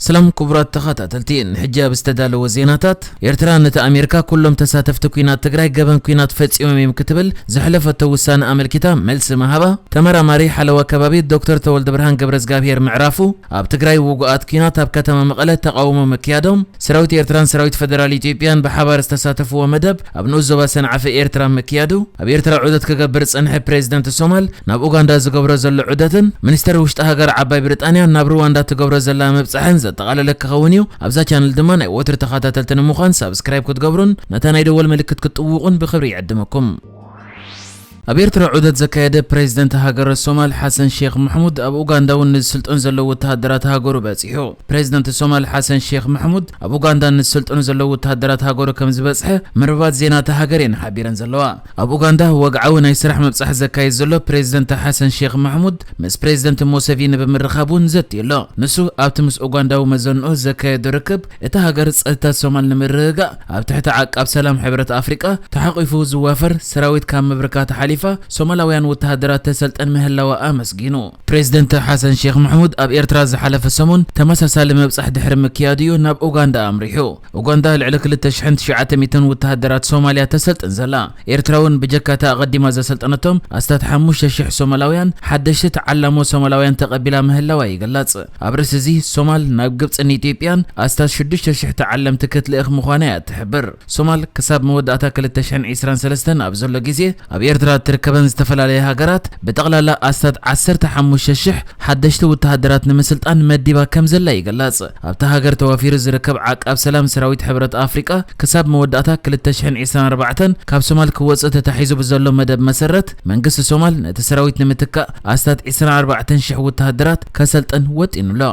ሰላም ክቡራት ተኸታተልቲ፣ ንሕጂ ኣብ ዝተዳለወ ዜናታት፣ ኤርትራ ነቲ ኣሜሪካ ኩሎም ተሳተፍቲ ኲናት ትግራይ ገበን ኲናት ፈጺሞም እዮም ክትብል ዘሕለፈቶ ውሳነ ኣመልኪታ መልሲ ምሃባ፣ ተመራማሪ ሓለዋ ከባቢ ዶክተር ተወልደ ብርሃን ገብረዝጋብሄር ምዕራፉ፣ ኣብ ትግራይ ውጉኣት ኲናት ኣብ ከተማ መቐለ ተቓውሞ ምክያዶም፣ ሰራዊት ኤርትራን ሰራዊት ፈደራል ኢትዮጵያን ብሓባር ዝተሳተፍዎ መደብ ኣብ ንኡስ ዞባ ሰንዓፈ ኤርትራ ምክያዱ፣ ኣብ ኤርትራ ዑደት ክገብር ዝጸንሐ ፕሬዚደንት ሶማል ናብ ኡጋንዳ ዝገብሮ ዘሎ ዑደትን ሚኒስተር ውሽጢ ሃገር ዓባይ ብሪጣንያ ናብ ሩዋንዳ ትገብሮ ዘላ ምብጻሕን ዘጠቓለለ ክኸውን እዩ። ኣብዛ ቻነል ድማ ናይ ወትሪ ተኸታተልቲ ንምዃን ሳብስክራይብ ክትገብሩን ነታ ናይ ደወል ምልክት ክትጥውቑን ብኽብሪ ይዕድመኩም። ኣብ ኤርትራ ዑደት ዘካየደ ፕሬዚደንት ሃገረ ሶማል ሓሰን ሼክ መሕሙድ ኣብ ኡጋንዳ እውን ንዝስልጥኑ ዘለዉ ወተሃደራት ሃገሩ በጺሑ። ፕሬዚደንት ሶማል ሓሰን ሼክ መሕሙድ ኣብ ኡጋንዳ ንዝስልጥኑ ዘለዉ ወተሃደራት ሃገሩ ከም ዝበጽሐ መርበባት ዜና እታ ሃገር እየን ሓቢረን ዘለዋ። ኣብ ኡጋንዳ ወግዓዊ ናይ ስራሕ ምብጻሕ ዘካይድ ዘሎ ፕሬዚደንት ሓሰን ሼክ መሕሙድ ምስ ፕሬዚደንት ሙሰቪኒ ብምርኻብ እውን ዘትዩ ኣሎ። ንሱ ኣብቲ ምስ ኡጋንዳዊ መዘንኡ ዘካየዶ ርክብ፣ እታ ሃገር ጸጥታ ሶማል ንምርግጋእ ኣብ ትሕቲ ዓቃብ ሰላም ሕብረት ኣፍሪቃ ተሓቂፉ ዝዋፈር ሰራዊት ካብ ምብርካት ሓሊፋ ሶማላውያን ወተሃደራት ተሰልጠን ምህላዋ ኣመስጊኑ። ፕሬዚደንት ሓሰን ሼክ መሕሙድ ኣብ ኤርትራ ዝሓለፈ ሰሙን ተመሳሳሊ ምብጻሕ ድሕሪ ምክያዱ እዩ ናብ ኡጋንዳ ኣምሪሑ። ኡጋንዳ ልዕሊ ክልተ ሽሕን ትሽዓተ ሚእትን ወተሃደራት ሶማልያ ተሰልጥን ዘላ። ኤርትራ እውን ብጀካ እታ ኣቐዲማ ዘሰልጠነቶም ኣስታት ሓሙሽተ ሽሕ ሶማላውያን ሓደሽቲ ተዓላሞ ሶማላውያን ተቐቢላ ምህላዋ ይግለጽ። ኣብ ርእሲ እዚ ሶማል ናብ ግብጽን ኢትዮጵያን ኣስታት ሽዱሽተ ሽሕ ተዓለምቲ ክትልእኽ ምዃና እያ ትሕብር። ሶማል ክሳብ መወዳእታ ክልተ ሽሕን ዕስራን ሰለስተን ኣብ ዘሎ ግዜ ኣብ ኤርትራ እትርከበን ዝተፈላለያ ሃገራት ብጠቕላላ ኣስታት ዓሰርተ ሓሙሽተ ሽሕ ሓደሽቲ ወተሃደራት ንምስልጣን መዲባ ከም ዘላ ይግለጽ። ኣብታ ሃገር ተዋፊሩ ዝርከብ ዓቃብ ሰላም ሰራዊት ሕብረት ኣፍሪቃ ክሳብ መወዳእታ ክልተ ሽሕን ዕስራን ኣርባዕተን ካብ ሶማል ክወጽእ ተታሒዙ ብዘሎ መደብ መሰረት መንግስቲ ሶማል ነቲ ሰራዊት ንምትካእ ኣስታት ዕስራን ኣርባዕተን ሽሕ ወተሃደራት ከሰልጥን ወጢኑ ኣሎ።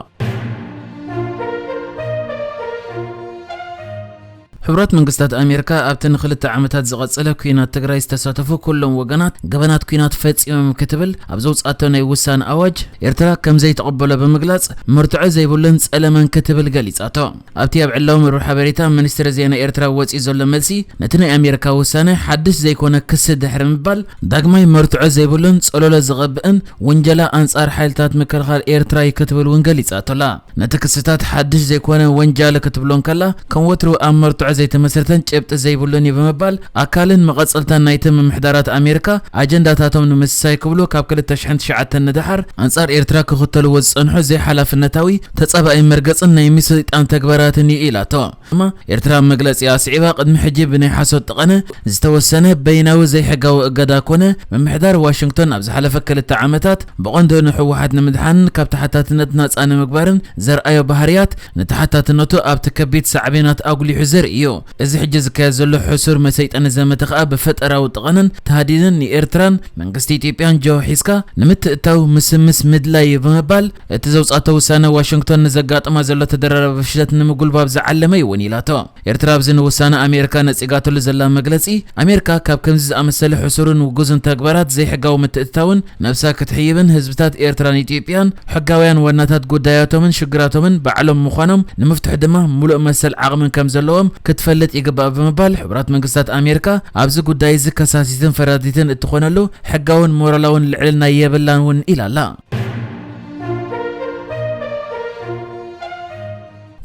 ሕቡራት መንግስታት ኣሜሪካ ኣብቲ ንክልተ ዓመታት ዝቐጸለ ኲናት ትግራይ ዝተሳተፉ ኩሎም ወገናት ገበናት ኲናት ፈጺሞም ክትብል ኣብ ዘውጻእቶ ናይ ውሳነ ኣዋጅ ኤርትራ ከም ዘይትቕበሎ ብምግላጽ መርትዖ ዘይብሉን ጸለመን ክትብል ገሊጻቶ። ኣብቲ ኣብ ዕላዊ መርበብ ሓበሬታ ሚኒስትሪ ዜና ኤርትራ ወጺኡ ዘሎ መልሲ ነቲ ናይ ኣሜሪካ ውሳነ ሓድሽ ዘይኮነ ክሲ ድሕሪ ምባል ዳግማይ መርትዖ ዘይብሉን ጸለሎ ዝቐብእን ውንጀላ ኣንጻር ሓይልታት ምክልኻል ኤርትራ እዩ ክትብል እውን ገሊጻቶ ኣላ። ነቲ ክስታት ሓድሽ ዘይኮነ ወንጃለ ክትብሎ እንከላ፣ ከም ወትሩ ኣብ መርትዖ ዘይተመስረተን ጭብጢ ዘይብሉን እዩ ብምባል፣ ኣካልን መቐጸልታን ናይቲ ምምሕዳራት ኣሜሪካ ኣጀንዳታቶም ንምስሳይ ክብሉ ካብ ክልተ ሽሕን ትሽዓተን ንደሓር ኣንጻር ኤርትራ ክኽተልዎ ዝጸንሑ ዘይሓላፍነታዊ፣ ተጻባኢ መርገጽን ናይ ምስይጣን ተግባራትን እዩ ኢላቶ። ድማ ኤርትራ ኣብ መግለጺኣ ኣስዒባ፣ ቅድሚ ሕጂ ብናይ ሓሶት ጠቐነ ዝተወሰነ በይናዊ ዘይሕጋዊ እገዳ ኮነ፣ ምምሕዳር ዋሽንግቶን ኣብ ዝሓለፈ ክልተ ዓመታት ብቐንዱ ንህወሓት ንምድሓንን ካብ ተሓታትነት ናጻ ንምግባርን ዘርኣዮ ባህርያት፣ ንተሓታትነቱ ኣብቲ ከቢድ ሳዕቤናት ኣጉሊሑ ዘርኢ እዩ። እዚ ሕጂ ዝካየድ ዘሎ ሕሱር መሰይጠኒ ዘመተ ከኣ ብፈጠራዊ ጠቐነን ተሃዲድን ንኤርትራን መንግስቲ ኢትዮጵያን ጀው ሒዝካ ንምትእታው ምስምስ ምድላይ እዩ ብምባል፣ እቲ ዘውጻእቶ ውሳነ ዋሽንግቶን ንዘጋጥማ ዘሎ ተደራራቢ ፍሽለት ንምጉልባብ ዝዓለመ እዩ እውን ኢላቶ። ኤርትራ ኣብዚ ንውሳነ ኣሜሪካ ነጺጋትሉ ዘላ መግለጺ፣ ኣሜሪካ ካብ ከምዚ ዝኣመሰለ ሕሱርን ውጉዝን ተግባራት ዘይሕጋዊ ምትእትታውን ነብሳ ክትሕይብን ህዝብታት ኤርትራን ኢትዮጵያን ሕጋውያን ዋናታት ጉዳያቶምን ሽግራቶምን ባዕሎም ምዃኖም ንምፍትሑ ድማ ምሉእ መሰል ዓቕምን ከም ዘለዎም ክትፈልጥ ይግባእ ብምባል፣ ሕቡራት መንግስታት ኣሜሪካ ኣብዚ ጉዳይ እዚ ከሳሲትን ፈራዲትን እትኾነሉ ሕጋውን ሞራላውን ልዕልና የብላን እውን ኢላ ኣላ።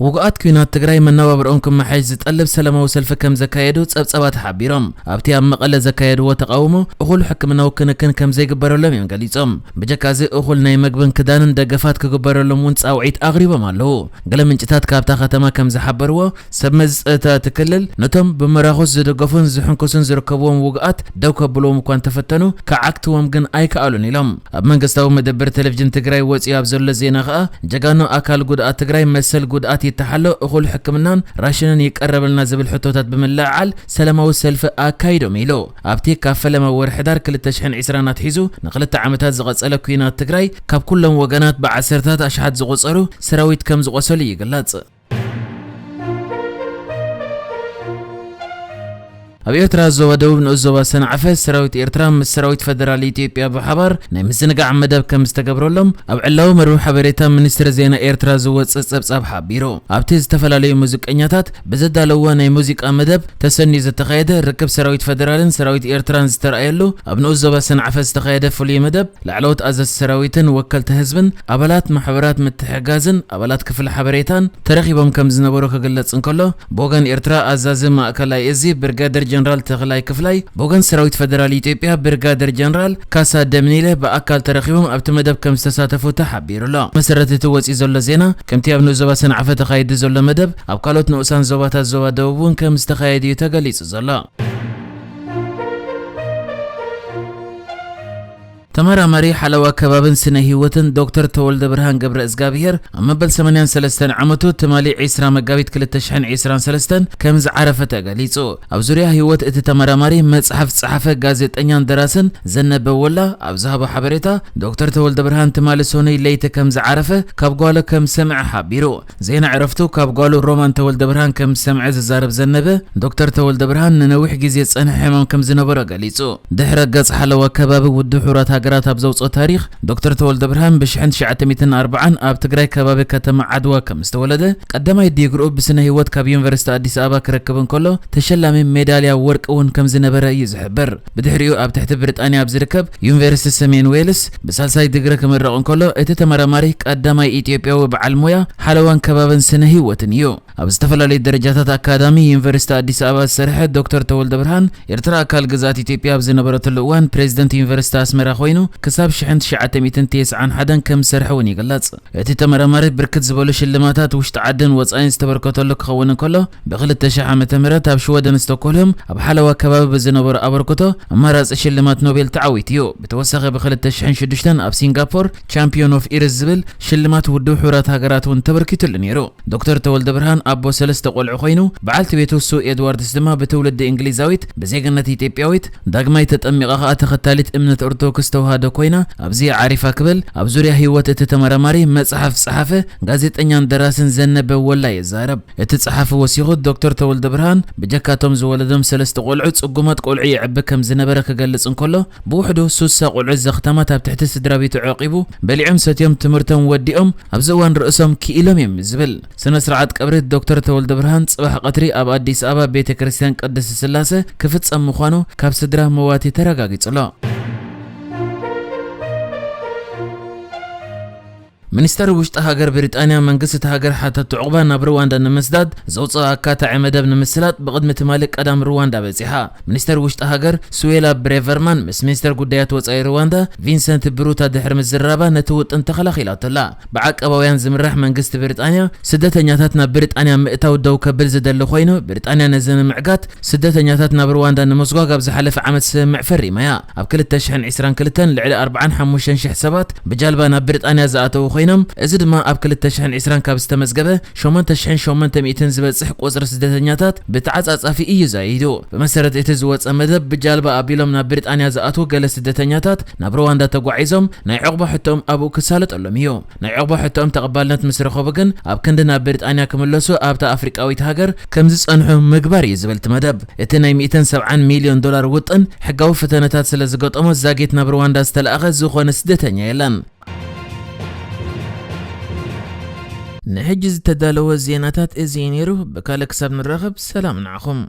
ውጉኣት ኲናት ትግራይ መነባብርኦም ክመሓየሽ ዝጠልብ ሰላማዊ ሰልፊ ከም ዘካየዱ ጸብጻባት ሓቢሮም። ኣብቲ ኣብ መቐለ ዘካየድዎ ተቓውሞ እኹል ሕክምናዊ ክንክን ከም ዘይግበረሎም እዮም ገሊጾም። ብጀካ እዚ እኹል ናይ መግብን ክዳንን ደገፋት ክግበረሎም እውን ጻውዒት ኣቕሪቦም ኣለዉ። ገለ ምንጭታት ካብታ ከተማ ከም ዝሓበርዎ፣ ሰብ መዚ ጸጥታ እቲ ክልል ነቶም ብመራኹስ ዝድገፉን ዝሕንክሱን ዝርከብዎም ውጉኣት ደው ከብልዎም እኳ እንተፈተኑ፣ ክዓግትዎም ግን ኣይከኣሉን ኢሎም። ኣብ መንግስታዊ መደበር ቴሌቪዥን ትግራይ ወፂኡ ኣብ ዘሎ ዜና ከኣ፣ ጀጋኑ ኣካል ጉድኣት ትግራይ መሰል ጉድኣት ይተሓሎ፣ እኹል ሕክምናን ራሽንን ይቀረበልና ዝብል ሕቶታት ብምልዕዓል ሰላማዊ ሰልፊ ኣካይዶም ኢሉ። ኣብቲ ካብ ፈለማ ወርሒ ሕዳር ክልተ ሽሕን ዕስራን ኣትሒዙ ንክልተ ዓመታት ዝቐጸለ ኲናት ትግራይ፣ ካብ ኩሎም ወገናት ብዓሰርታት ኣሽሓት ዝቑጸሩ ሰራዊት ከም ዝቖሰሉ ይግለጽ። ኣብ ኤርትራ ዞባ ደቡብ ንኡስ ዞባ ሰንዓፈ ሰራዊት ኤርትራ ምስ ሰራዊት ፈደራል ኢትዮጵያ ብሓባር ናይ ምዝንጋዕ መደብ ከም ዝተገብረሎም ኣብ ዕላዊ መርበብ ሓበሬታ ሚኒስትሪ ዜና ኤርትራ ዝወጽእ ጸብጻብ ሓቢሩ። ኣብቲ ዝተፈላለዩ ሙዚቀኛታት ብዘዳለውዎ ናይ ሙዚቃ መደብ ተሰንዩ ዝተኻየደ ርክብ ሰራዊት ፈደራልን ሰራዊት ኤርትራን ዝተረኣየሉ ኣብ ንኡስ ዞባ ሰንዓፈ ዝተኻየደ ፍሉይ መደብ ላዕለዎት ኣዘዝቲ ሰራዊትን ወከልቲ ህዝብን ኣባላት ማሕበራት ምትሕጋዝን ኣባላት ክፍሊ ሓበሬታን ተረኺቦም ከም ዝነበሩ ክግለጽ እንከሎ፣ ብወገን ኤርትራ ኣዛዚ ማእከላይ እዚ ብርጋደር ጀነራል ተኽላይ ክፍላይ ብወገን ሰራዊት ፈደራል ኢትዮጵያ ብርጋደር ጀነራል ካሳ ደምኒለ ብኣካል ተረኺቦም ኣብቲ መደብ ከም ዝተሳተፉ ተሓቢሩ ኣሎ። መሰረት እቲ ወፂኡ ዘሎ ዜና ከምቲ ኣብ ንኡስ ዞባ ሰንዓፈ ተኻይዱ ዘሎ መደብ ኣብ ካልኦት ንኡሳን ዞባታት ዞባ ደቡብ እውን ከም ዝተኻየደ እዩ ተገሊጹ ዘሎ። ተመራማሪ ሓለዋ ከባብን ስነ ህይወትን ዶክተር ተወልደ ብርሃን ገብረ እግዚኣብሔር ኣብ መበል ሰማንያን ሰለስተን ዓመቱ ትማሊ ዕስራ መጋቢት ክልተ ሽሕን ዕስራን ሰለስተን ከም ዝዓረፈ ተገሊጹ። ኣብ ዙርያ ህይወት እቲ ተመራማሪ መጽሓፍ ጸሓፈ ጋዜጠኛን ደራስን ዘነበ ወላ ኣብ ዝሃቦ ሓበሬታ፣ ዶክተር ተወልደ ብርሃን ትማሊ ሰኑይ ለይቲ ከም ዝዓረፈ ካብ ጓሉ ከም ሰምዐ ሓቢሩ። ዜና ዕረፍቱ ካብ ጓሉ ሮማን ተወልደ ብርሃን ከም ዝሰምዐ ዝዛረብ ዘነበ፣ ዶክተር ተወልደ ብርሃን ንነዊሕ ግዜ ዝጸንሐ ሕማም ከም ዝነበሮ ገሊጹ። ድሕረ ገጽ ሓለዋ ከባቢ ውድብ ሕቡራት ሃገራት ኣብ ዘውጽኦ ታሪኽ፣ ዶክተር ተወልደ ብርሃን ብሽሕን ትሽዓተ ሚእትን ኣርባዓን ኣብ ትግራይ ከባቢ ከተማ ዓድዋ ከም ዝተወለደ፣ ቀዳማይ ዲግሪኡ ብስነ ህይወት ካብ ዩኒቨርሲቲ ኣዲስ ኣበባ ክረክብ እንከሎ፣ ተሸላሚ ሜዳልያ ወርቂ እውን ከም ዝነበረ እዩ ዝሕብር። ብድሕሪኡ ኣብ ትሕቲ ብሪጣንያ ኣብ ዝርከብ ዩኒቨርሲቲ ሰሜን ዌልስ ብሳልሳይ ዲግሪ ክምረቕ እንከሎ፣ እቲ ተመራማሪ ቀዳማይ ኢትዮጵያዊ በዓል ሞያ ሓለዋን ከባብን ስነ ህይወትን እዩ። ኣብ ዝተፈላለዩ ደረጃታት ኣካዳሚ ዩኒቨርሲቲ ኣዲስ ኣበባ ዝሰርሐ ዶክተር ተወልደ ብርሃን፣ ኤርትራ ኣካል ግዝኣት ኢትዮጵያ ኣብ ዝነበረትሉ እዋን ፕሬዚደንት ዩኒቨርሲቲ ኣስመራ ኮይኑ፣ ክሳብ ሽሕን ትሽዓተ ሚእትን ተስዓን ሓደን ከም ዝሰርሐ እውን ይግለጽ። እቲ ተመራማሪ ብርክት ዝበሉ ሽልማታት ውሽጢ ዓድን ወጻኢን ዝተበርከተሉ ክኸውን እንከሎ፣ ብ ክልተ ሽሕ ዓመተ ምህረት ኣብ ሽወደን ስቶክሆልም ኣብ ሓለዋ ከባቢ ብዝነበሮ ኣበርክቶ ኣማራጺ ሽልማት ኖቤል ተዓዊቱ እዩ። ብተወሳኺ ብ ክልተ ሽሕን ሽዱሽተን ኣብ ሲንጋፖር ቻምፒዮን ኦፍ ኢርዝ ዝብል ሽልማት ውድብ ሕቡራት ሃገራት እውን ተበርኪቱሉ ነይሩ። ዶክተር ተወልደ ብርሃን ኣቦ ሰለስተ ቆልዑ ኮይኑ፣ በዓልቲ ቤቱ ሱ ኤድዋርድስ ድማ ብትውልዲ እንግሊዛዊት፣ ብዜግነት ኢትዮጵያዊት፣ ዳግማይ ተጠሚቓ ከኣ ተኸታሊት እምነት ኦርቶዶክስ ተዋህዶ ኮይና፣ ኣብዚ ዓሪፋ ክብል ኣብ ዙርያ ህይወት እቲ ተመራማሪ መጽሓፍ ጸሓፈ፣ ጋዜጠኛን ደራስን ዘነበ ወላ ይዛረብ። እቲ ጸሓፊ ወሲኹ፣ ዶክተር ተወልደ ብርሃን ብጀካቶም ዝወለዶም ሰለስተ ቆልዑ ጽጉማት ቆልዑ የዕቢ ከም ዝነበረ ክገልጽ እንከሎ፣ ብውሕዱ ሱሳ ቆልዑ ዘኽታማት ኣብ ትሕቲ ስድራ ቤቱ ዐቂቡ፣ በሊዖም ሰትዮም ትምህርቶም ወዲኦም ኣብዚ እዋን ርእሶም ክኢሎም እዮም ዝብል። ስነ ስርዓት ቀብሪ ዶክተር ተወልደ ብርሃን ጽባሕ ቀትሪ ኣብ ኣዲስ ኣበባ ቤተ ክርስቲያን ቅድስት ስላሴ ክፍጸም ምዃኑ ካብ ስድራ መዋቲ ተረጋጊጹ ኣሎ። ሚኒስተር ውሽጢ ሃገር ብሪጣንያ መንግስቲ እታ ሃገር ሓተት ዑቕባ ናብ ሩዋንዳ ንምስዳድ ዘውፅኦ ኣካታዒ መደብ ንምስላጥ ብቕድሚ ትማሊ ቀዳም ሩዋንዳ በፂሓ። ሚኒስተር ውሽጢ ሃገር ስዌላ ብሬቨርማን ምስ ሚኒስተር ጉዳያት ወፃኢ ሩዋንዳ ቪንሰንት ብሩታ ድሕሪ ምዝራባ ነቲ ውጥን ተኸላኺላቶ ኣላ። ብዓቀባውያን ዝምራሕ መንግስቲ ብሪጣንያ ስደተኛታት ናብ ብሪጣንያ ምእታው ደው ከብል ዝደሊ ኮይኑ ብሪጣንያ ነዚ ንምዕጋት ስደተኛታት ናብ ሩዋንዳ ንምስጓግ ኣብ ዝሓለፈ ዓመት ስምምዕ ፈሪማ እያ። ኣብ ክልተ ሽሕን ዕስራን ክልተን ልዕሊ ኣርባዓን ሓሙሽተን ሽሕ ሰባት ብጃልባ ናብ ብሪጣንያ ዝኣተዉ ኮይኖም፣ እዚ ድማ ኣብ ክልተ ሽሕን ዕስራን ካብ ዝተመዝገበ ሸሞንተ ሽሕን ሸሞንተ ሚእትን ዝበጽሕ ቁጽሪ ስደተኛታት ብተዓጻጻፊ እዩ ዛይዱ። ብመሰረት እቲ ዝወጸ መደብ፣ ብጃልባ ኣቢሎም ናብ ብሪጣንያ ዝኣትዉ ገለ ስደተኛታት ናብ ሩዋንዳ ተጓዒዞም ናይ ዕቑባ ሕቶኦም ኣብኡ ክሳለጠሎም እዩ። ናይ ዕቑባ ሕቶኦም ተቐባልነት ምስ ረኸቡ ግን ኣብ ክንዲ ናብ ብሪጣንያ ክምለሱ ኣብታ ኣፍሪቃዊት ሃገር ከም ዝጸንሑ ምግባር እዩ ዝብል እቲ መደብ። እቲ ናይ ሚእትን ሰብዓን ሚልዮን ዶላር ውጥን ሕጋዊ ፈተነታት ስለ ዝገጠሞ ዛጊት ናብ ሩዋንዳ ዝተላእኸ ዝኾነ ስደተኛ የለን። ንሕጂ ዝተዳለወ ዜናታት እዚ እዩ ነይሩ። ብካልእ ክሳብ ንራኸብ ሰላም ንዓኹም።